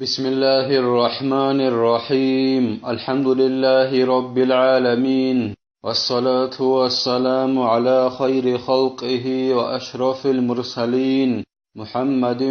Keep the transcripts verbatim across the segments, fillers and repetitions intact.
بسم الله الرحمن الرحيم. الحمد لله رب العالمين. والصلاة والسلام على خير خلقه وأشرف المرسلين محمد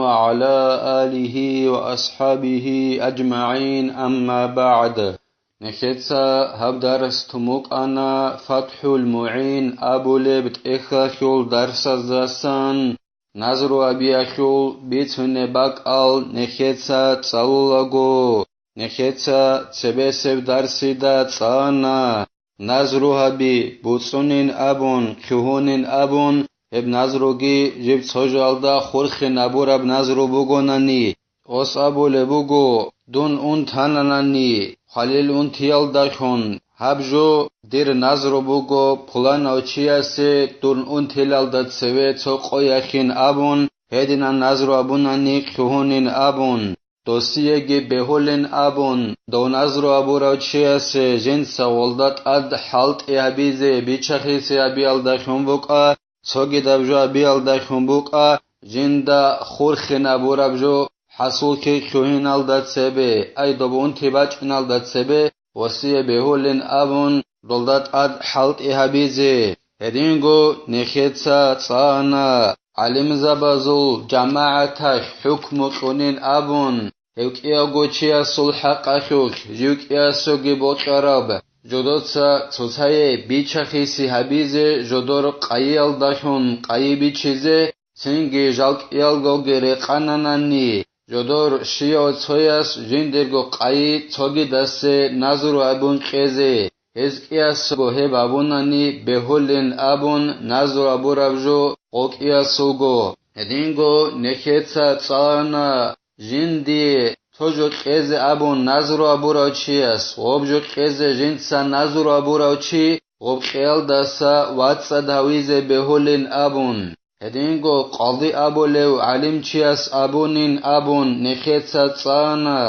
وعلى آله وأصحابه أجمعين، أما بعد. Нехеца гьаб дарс тумукъана ФатхӀул МугӀин абулеб тӀехьалъул дарсаздасан. Назру абиялъул бицунеб бакӀал нехеца цӀалулаго, нехеца цебесеб дарсида цӀана, назру гьаби, буцӀунин абун, лъугьунин абун, гьеб назруги жиб цо жалда хурхин абураб назру бугонани, ос абулеб буго: «Дун унтананани, хвалил унтиялдалъун, гьаб жо дир назру буго пуланав чиясе дун унтилалда цеве цо къоялъин», абун, гьединан назру абунани лъугьунин абун, досиеги бегьулин абун, дов назру абурав чиясе жинца гъолда тӀад хӀалтӀи гьабизе, бичахисе гьабиялдалъун букӀа, цогидаб жо абиялдалъун букӀа, жинда хурхин абураб жо хӀасуллъи лъугьиналда цебе, ай доб унти бачӀиналда цебе, васие бегьулин абун, долда тӀад хӀалтӀи гьабизе. Гьединго нехеца цӀана гӀалимзабазул жамагӀаталъ хӀукму кьунин абун, гьев кӀиявго чиясул хӀакъалъулъ жив кӀиясеги бокьараб, жодоца цоцае бичахиси гьабизе жодор къайиялдалъун къайи бичизе, цинги жал кӀиялгоги рекъананани, жодор щияв цояс жиндирго къайи цогидасе назру абун кьезе, гьез кӀиясго гьеб абунани бегьулин абун назру абураб жо гъокӀиясулго. Гьединго нехеца цӀана жиндие цо жо кьезе абун назру абурав чияс, гъоб жо кьезе жинца назру абурав чи гъоб кьеялдаса вацӀцӀад гьавизе бегьулин абун. Гьединго къади абулев гӀалимчияс абунин абун нехеца цӀана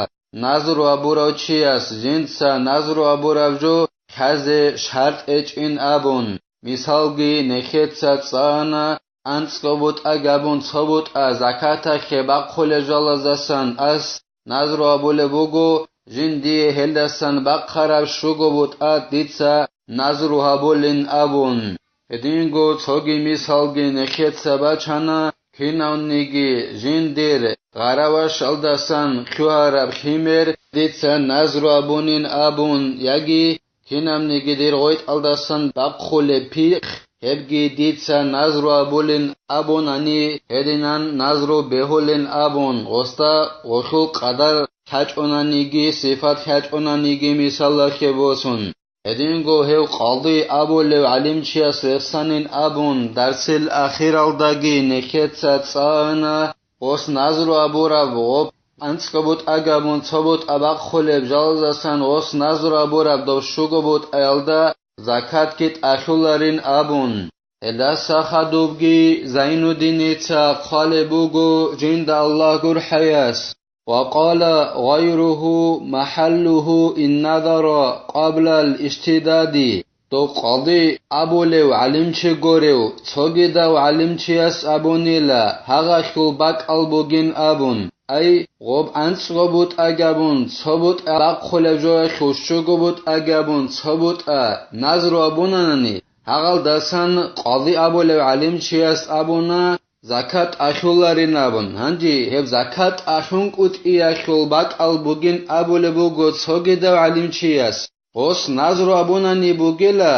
назру абурав чияс жинца назру абураб жо лъазе шартӀ гьечӀин абун. Мисалги, нехеца цӀана анцӀго бутӀа габун цо бутӀа закаталъе бахъулел жалаздасан ас назру абулеб буго, жиндие гьелдасан бахъараб щуго бутӀа дица назру гьабулин абун. Гьединго цоги мисалги нехеца бачана, кинавниги жиндир гъаравашалдасан лъугьараб химер дица назру абунин абун, яги кинабниги дир гъойтӀалдасан бахъулеб пихъ, гьебги дица назру абулин абунани, гьединан назру бегьулин абун, гъосда гъолъул къадар лъачӀунаниги, сипат лъачӀунаниги мисалалъе босун. Гьединго гьев къалди абулев гӀалимчияс рехсанин абун, дарсил ахиралдаги нехеца цӀана гъос назру абураб гъоб анцӀго бутӀа габун цо бутӀа бахъулеб жалаздасан гъос назру абураб дов щуго бутӀаялда закатги тӀалъуларин абун. Гьелдаса хадубги Зайнуддиница хъвалеб буго жинда Аллагь гурхӀаяс. وقال غيره محله إن نظر قبل الاجتداد. Дов къади абулев гӀалимчи горев, цогидав гӀалимчияс абунила, гьагъалъул бакӀал бугин абун. Ай, гъоб анцӀго бутӀа габун цо бутӀа бахъулеб жоялъул щуго бутӀа габун цо бутӀа назру абунанани, гьагъалдасан къади абулев гӀалимчияс абуна, закат тӀалъуларин абун. Гьанже гьеб закат тӀалъункӀутӀиялъул бакӀал бугин абулеб буго цогидав гӀалимчияс. Гъос назру абунани бугила,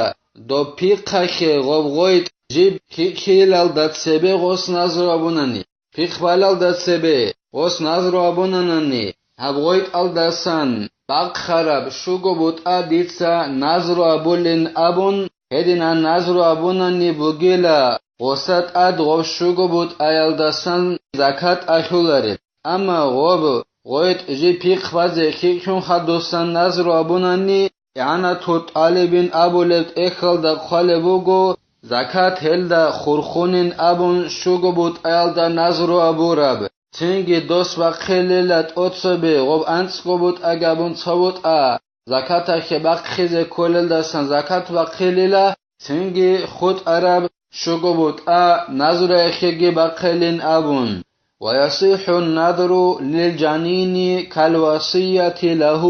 доб пихъалъе гъоб гъойтӀ жиб хьикъиялда цебе гъос назру абунани. Пихъ балалда цебе гъос назру абунанани, гьаб гъойтӀалдасан бахъараб щуго бутӀа дица назру абулин абун, гьединан назру абунани бугила, гъоса тӀад гъоб щуго бутӀаялдасан закат тӀалъулареб. Амма гъоб гъойтӀ жиб пихъ базе хьикъун хадусан назру абунани, ИгӀанату тӀалибин абулеб тӀехьалда хъвалеб буго, закат гьелда хурхунин абун щуго бутӀаялда назру абураб. Цинги дос бахъилила тӀоцебе гъоб анцӀго бутӀа габун цо бутӀа, закаталъе бахъизе кколелдасан закат бахъилила, цинги хутӀараб щуго бутӀа назруялъеги бахъилин абун. ويصح النذر للجنين كالوصية له،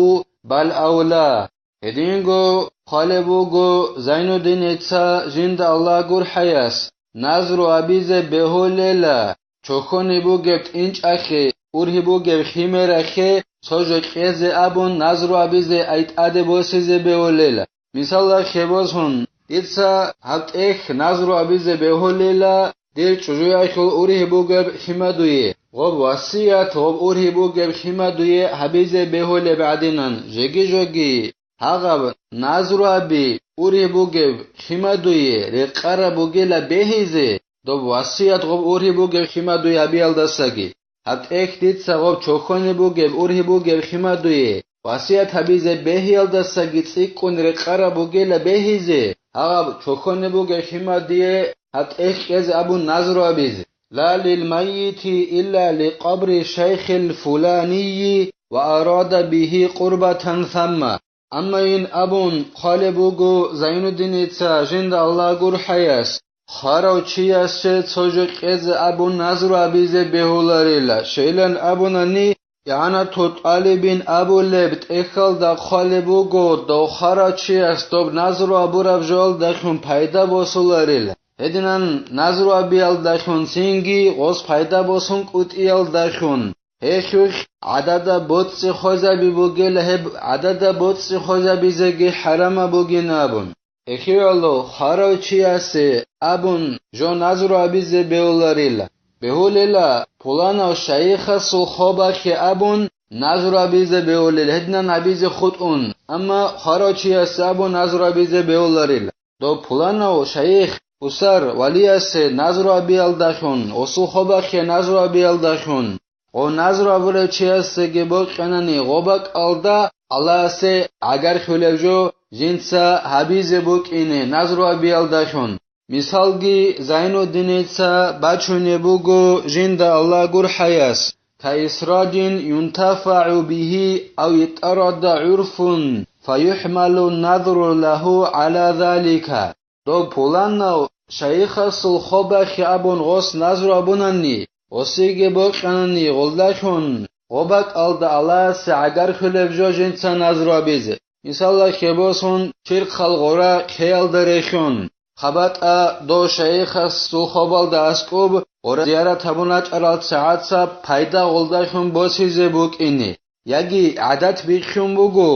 بل أولى. Гьединго хъвалеб буго Зайнуддиница жинда Аллагь гурхӀаяс назру абизе бегьулела, чохьони бугеб тӀинчӀахъе, ургьи бугеб химерахъе цо жо кьезе абун назру абизе ай тӀаде босизе бегьулела. Мисалда хебозгьун, дица гьаб тӀехь назру абизе бегьулела, дир чӀужуяхьул ургьи бугеб хима дуе, гъоб васият гъоб ургьи бугеб хима дуе гьабизе бегьулеб гӀадинан, жеги-жоги гьагъаб назру аби ургьи бугеб хима дуе рекъараб бугела бегьизе, доб васият гъоб ургьи бугеб хима дуе гьабиялдасаги. Гьаб тӀехь дица гъоб чохьони бугеб, ургьи бугеб хима дуе васият гьабизе бегьиялдасаги цӀикӀкӀун рекъараб бугела бегьизе, гьаб чохьони бугеб хима дуе гьаб тӀехь кьезе абун назру абизе. لا للميت إلا لقبر الشيخ الفلاني وأراد به قربة ثم. Амма ин абун хъвалеб буго Зайнуддиница жинда Аллагь гурхӀаяс, хварав чиясе цо жо кьезе абун назру абизе бегьуларила, щайилан абунани, ИгӀанату тӀалибин абулеб тӀехьалда хъвалеб буго, дов хварав чияс доб назру абураб жоялдалъун пайда босуларила. Гьединан назру абиялдалъун цинги гъос пайда босун кӀутӀиялдалъун. Гьелъулъ гӀадада боцӀи хвезаби бугела, гьеб гӀадада боцӀи хвезабизеги хӀарамаб бугин абун. Эхиялъул хварав чиясе абун жо назру абизе бегьуларила. Бегьулела, пуланав шайихасул хобахъе абун назру абизе бегьулел, гьединан абизе хутӀун, амма хварав чиясе абун назру абизе бегьуларила. Дов пуланав шайих усар валиясе назру абиялдалъун, гъосул хобахъе назру абиялдалъун, гъо назру абурав чиясеги бокьанани гъо бакӀалда Аллагьасе гӀагарлъулеб жо жинца гьабизе букӀине назру абиялдалъун. Мисалги Зайнуддиница бачунеб буго жинда Аллагь гурхӀаяс, كإسراج ينتفع به أو اضطرد عرف فيحمل النذر له على ذلك. Дов пуланав шайихасул хобахъе абун гъос назру абунани, гъосиги бокьанани гъолдалъун, гъо бакӀалда Аллагьасе гӀагарлъулеб жо жинца назру абизе. Мисалда хебосун, чирхъал гъора ккеялда рехьун, хабатӀа дов шайихасул хобалда аскӀоб гъора зиярат гьабун рачӀарал чагӀаца пайда гъолдалъун босизе букӀине, яги гӀадат бихьун буго,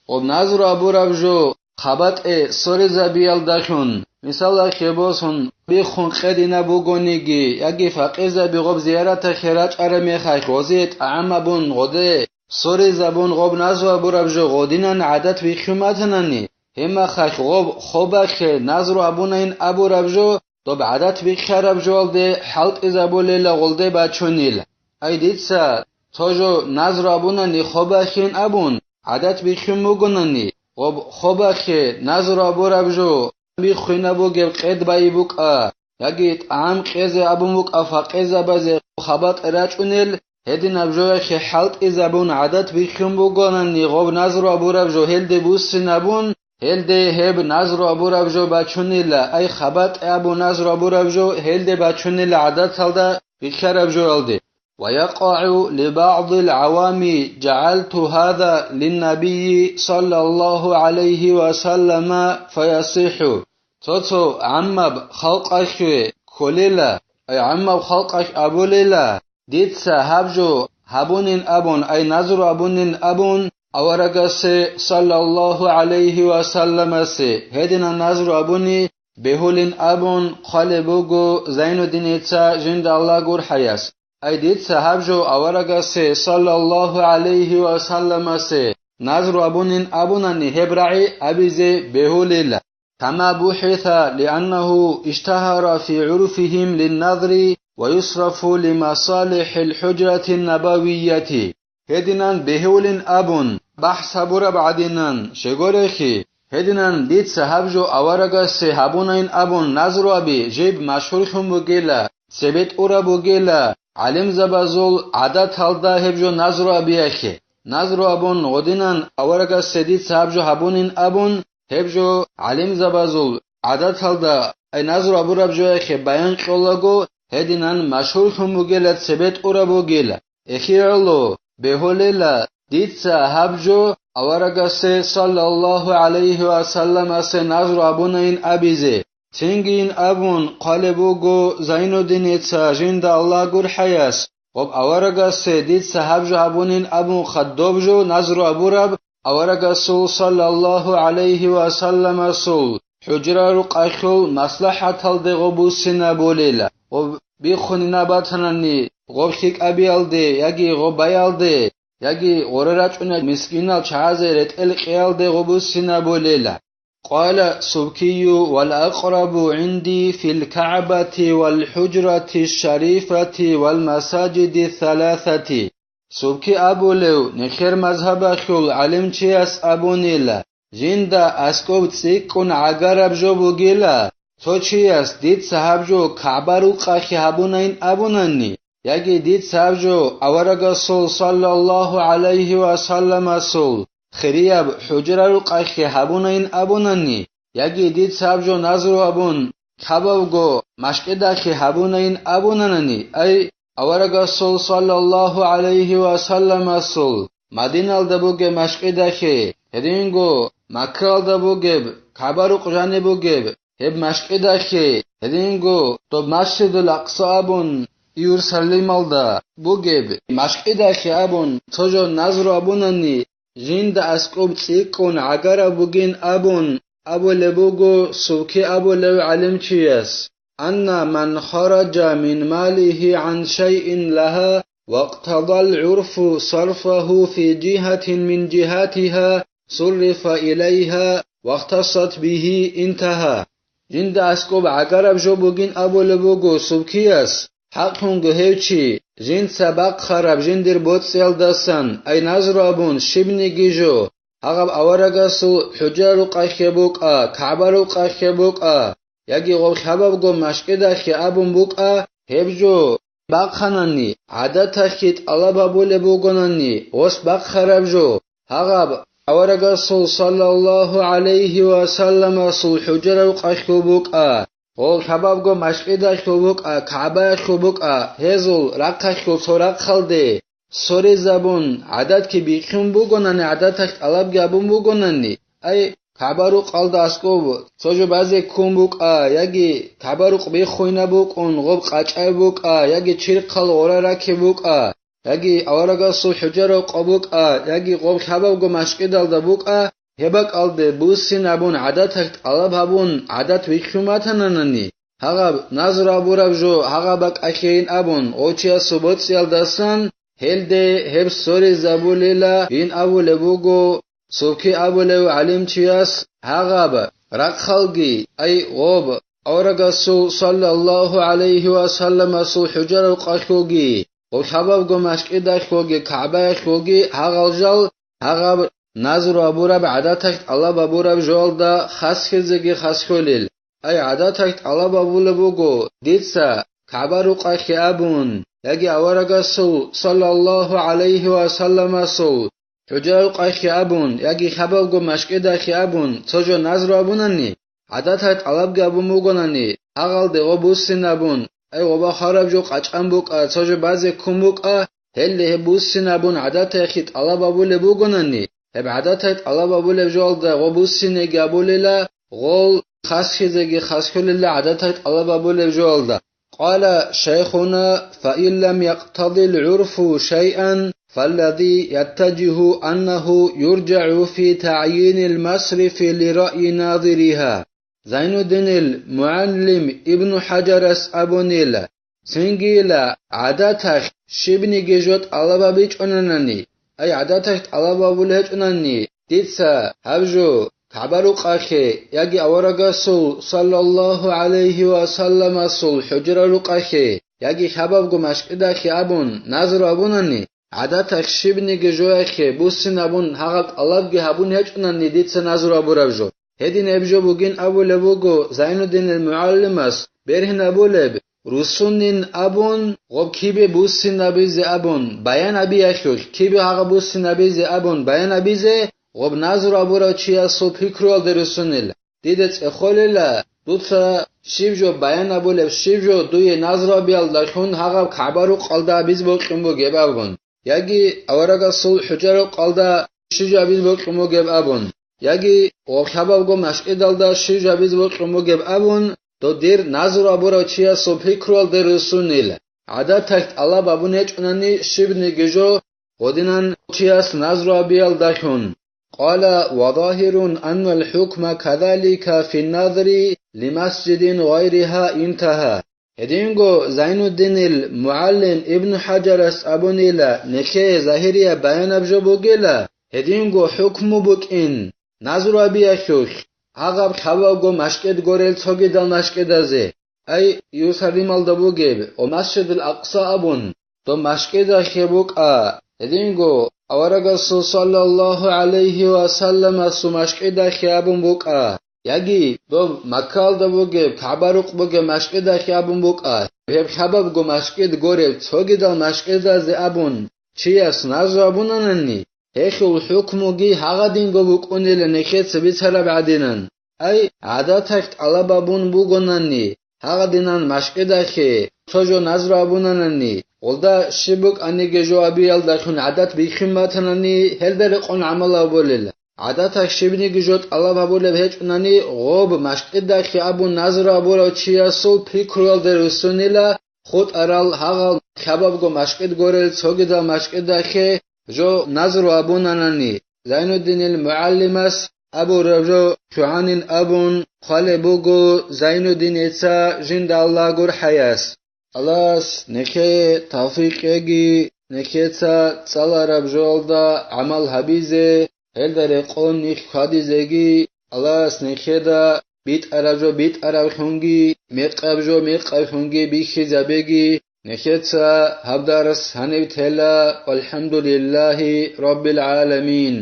гъоб назру абураб жо хабатӀе соризабиялдалъун, мисалда хебосун, биххун къединаб бугониги, яги факъирзаби гъоб зияратахъе рачӀараб мехалъ гъозие тӀагӀам абун гъоде соризабун гъоб назру абураб жо гъодинан гӀадат бихьун батанани, гьеб мехалъ гъоб хобахъе назру абунайин абураб жо доб гӀадат бихьараб жоялде хӀалтӀизабулела гъолде бачунел. Ай дица цо жо назру абунани хобахъин абун, гӀадат бихьун бугонани, гъоб хобахъе назру абураб жо биххинаб бугеб къед байи букӀа, яги тӀагӀам кьезе абун букӀа факъирзабазе хабатӀ рачӀунел, гьединаб жояхъе хӀалтӀизабун гӀадат бихьун бугонани гъоб назру абураб жо гьелде буссинабун, гьелде гьеб назру абураб жо бачунила, ай хабатӀ абу назру абураб жо гьелде бачунила гӀадаталда бихьараб жоялде. ويقع لبعض العوام جعلت هذا للنبي صلى الله عليه وسلم فيصح. Цо-цо гӀаммаб халкъалъе кколела, ай гӀаммаб халкъалъ абулела, дица гьаб жо гьабунин абун, ай назру абунин абун, аварагасе саллаллаху гӀалайхи ва салламасе гьединан назру абуни бегьулин абун хъвалеб буго Зайнуддиница жинда Аллагь гурхӀаяс. Ай дица гьаб жо аварагасе саллаллаху гӀалайхи ва салламасе назру абунин абунани гьеб рагӀи абизе бегьулила. كما بحث لأنه اشتهر في عرفهم للنذر ويصرف لمصالح الحجرة النبوية. Гьединан бегьулин абун бахӀс гьабураб гӀадинан щегорехи, гьединан дица гьаб жо аварагасе гьабунайин абун назру аби жиб машгьурлъун бугела, цебетӀураб бугела, гӀалимзабазул гӀадаталда гьеб жо назру абиялъе. Назру абун гъодинан аварагасе дица гьаб жо гьабунин абун, гьеб жо гӀалимзабазул гӀадаталда, ай назру абураб жояхъе баян кьолаго, гьединан машгьурлъун бугела, цебе тӀураб бугела. Эхиялъул бегьулела дица гьаб жо аварагасе саллаллагьу гӀалайгьи ва салламасе назру абунайин абизе. Цинги ин абун хъвалеб буго Зайнуддиница жинда Аллагь гурхӀаяс, гъоб аварагасе дица гьаб жо гьабунин абун хадуб жо назру абураб аварагасул саллаллагьу гӀалайгьи ва салламасул хӀужра-рукъалъул маслахӀаталде гъо буссинабулел, гъо биххунина батанани, гъо лъикӀабиялде яги гъо баялде, яги гъоре рачӀунел мискинал чагӀазе ретӀел кьеялде гъо буссинабулел. قال السبكي: والأقرب عندي في الكعبة والحجرة الشريفة والمساجد الثلاثة. Субки абулев нехер мазгьабалъул гӀалимчияс абунила, жинда аскӀоб цӀикӀкӀун гӀагараб жо бугила, цо чияс дица гьаб жо КагӀба-рукъалъе гьабунайин абунани, яги дица гьаб жо аварагасул саллаллагьу гӀалайгьи ва салламасул хирияб хӀужра-рукъалъе гьабунайин абунани, яги дица гьаб жо назру абун, кӀабавго машкӀидалъе гьабунайин абунанани, ай, аварагасул саллаллагьу гӀалайгьи ва салламасул Мадиналда бугеб машкӀидалъе, гьединго Маккаялда бугеб, КагӀба-рукъ жаниб бугеб, гьеб машкӀидалъе, гьединго доб Масжидул-Акъса абун Иерусалималда бугеб машкӀидалъе абун цо жо назру абунани, жинда аскӀоб цӀикӀкӀун гӀагараб бугин абун абулеб буго Субки абулев гӀалимчияс: أن من خرج من ماله عن شيء لها واقتضى العرف صرفه في جهة من جهاتها صرف إليها واختصت به، انتهى. Жинда аскӀоб гӀагараб жо бугин абулеб буго Субкияс, хӀакълъунго гьев чи, жинца бахъараб жиндир боцӀиялдасан, ай назру абун щибниги жо, гьагъаб аварагасул хӀужра-рукъалъе букӀа, КагӀба-рукъалъе букӀа, яги гъоб лъабабго машкӀидалъе абун букӀа, гьеб жо бахъанани, гӀадаталъе тӀалаб гьабулеб бугонани, гъос бахъараб жо, гьагъаб аварагасул саллаллагьу гӀалайгьи ва салламасул хӀужра-рукъалъул букӀа, гъол лъабабго машкӀидалъул букӀа, КагӀбаялъул букӀа, гьезул рахъалъул цо рахъалде соризабун, гӀадатги бихьун бугонани, гӀадаталъ тӀалабги гьабун бугонани, ай, КагӀба-рукъалда аскӀоб цо жо базе ккун букӀа, яги КагӀба-рукъ биххуйнаб букӀун гъоб къачӀай букӀа, яги чирхъал гъора раккиб букӀа, яги аварагасул хӀужра-рукъа букӀа, яги гъоб лъабабго машкӀидалда букӀа, гьеб бакӀалде буссинабун гӀадаталъ тӀалаб гьабун гӀадат вихьун батананани, гьагъаб назру абураб жо гьагъаб бакӀалъейин абун гъов чиясул боцӀиялдасан, гьелде гьеб соризабулила ин абулеб буго Субки абулев гӀалимчияс, гьагъаб рахъалги, ай, гъоб аварагасул саллаллагьу гӀалайгьи ва салламасул хӀужра-рукъалъулги, гъоб лъабабго машкӀидалъулги, КагӀбаялъулги гьагъал жал, гьагъаб назру абураб гӀадаталъ тӀалаб абураб жоялда хасхизеги хасхьулел. Ай, гӀадаталъ тӀалаб абулеб буго дица КагӀба-рукъалъе абун, яги аварагасул саллаллагьу гӀалайгьи ва салламасул хӀужра-рукъалъе абун, яги лъабабго машкӀидалъе абун цо жо назру абунани, гӀадаталъ тӀалабги абун бугонани, гьагъалде гъо буссинабун, ай, гъоба хвараб жо къачӀан букӀа, цо жо базе ккун букӀа, гьелде гьеб буссинабун гӀадаталъе тӀалаб абулеб бугонани, гьеб гӀадаталъ тӀалаб абулеб жоялда гъо буссинеги абулела, гъол хасхизеги хасхьулела гӀадаталъ тӀалаб абулеб жоялда. قال شيخنا: فإن لم يقتض العرف شيئا فالذي يتجه أنه يرجع في تعيين المصرف لرأي ناظرها. Зайнуддинил мугӀаллим Ибну ХӀажарас абунила, цингила гӀадаталъ щибниги жо тӀалаб гьабичӀонанани, ай гӀадаталъ тӀалаб гьабулеб гьечӀонани, дица гьаб жо КагӀба-рукъалъе яги аварагасул саллаллагьу гӀалайгьи ва салламасул хӀужра-рукъалъе яги лъабабго машкӀидалъе абун назру абунани, гӀадаталъ щибниги жоялъе буссинабун гьагъаб тӀалабги гьабун гьечӀонани дица назру абураб жо. Гьедин гьеб жо бугин абулеб буго Зайнуддинил мугӀаллимас, бергьин абулеб, русунин абун, гъоб кибе буссинабизе абун, баян абиялъулъ, кибе гьагъаб буссинабизе абун баян абизе, гъоб назру абурав чиясул пикруялде русунила. Дида цӀехолела, дуца щиб жо баян абулеб, щиб жо дуе назру абиялдалъун гьагъаб КагӀба-рукъалда абизе бокьун бугеб абун, яги аварагасул хӀужа-рукъалда щиб жо абизе бокьун бугеб абун, яги гъоб лъабабго машкӀидалда щиб жо абизе бокьун бугеб абун, додир назру абурав чиясул пикруялде руссунила. ГӀадаталъ тӀалаб абун гьечӀунани щибниги жо гъодинан чияс назру абиялдалъун. قال: وظاهر أن الحكم كذلك في النذر لمسجد غيرها انتهى. Гьединго Зайнуддинил мугӀалим Ибн ХӀажарас абунила, нехее загьирияб баянаб жо бугила, гьединго хӀукму букӀин назру абиялъулъ, гьагъаб лъабабго машкӀид горел цогидал машкӀидазе, ай, Иерусалималда бугеб ва Масжидул Акъса абун, доб машкӀидахъе букӀа, гьединго аварагасул саллаллагьу гӀалайгьи ва салламасул машкӀидахъе абун букӀа, яги доб Маккалда бугеб, КагӀба-рукъ бугеб машкӀидахъе абун букӀа, гьеб лъабабго машкӀид горел цогидал машкӀидазе абун, чияс назру абунанани, гьелъул хӀукмуги гьагъадинго букӀунила нехеца бицараб гӀадинан. Ай, гӀадаталъ тӀалаб абун бугонани, гьагъадинан машкӀидахъе цо жо назру абунанани, гъолда щиб букӀаниги жо абиялдалъун гӀадат бихьин батанани, гьелда рекъон гӀамал абулел. ГӀадаталъ щибниги жо тӀалаб гьабулеб гьечӀунани, гъоб машкӀидахъе абун назру абурав чиясул пикруялде руссунила хутӀарал гьагъал лъабабго машкӀид горел цогидал машкӀидахъе жо назру абунанани, Зайнуддинил мугӀалимас абураб жо чугӀанин абун хъвалеб буго Зайнуддиница жинда Аллагь гурхӀаяс. Аллагьас нехее тавфикъ кьеги, нехеца цӀалараб жоялда гӀамал гьабизе, гьелда рекъон нилъ хьвадизеги, Аллагьас нехеда битӀараб жо битӀараблъунги, мекъаб жо мекъаблъунги бихьизабеги, нехеца гьаб дарс гьанив тела, валхӀамдулиллагьи раббил гӀаламин.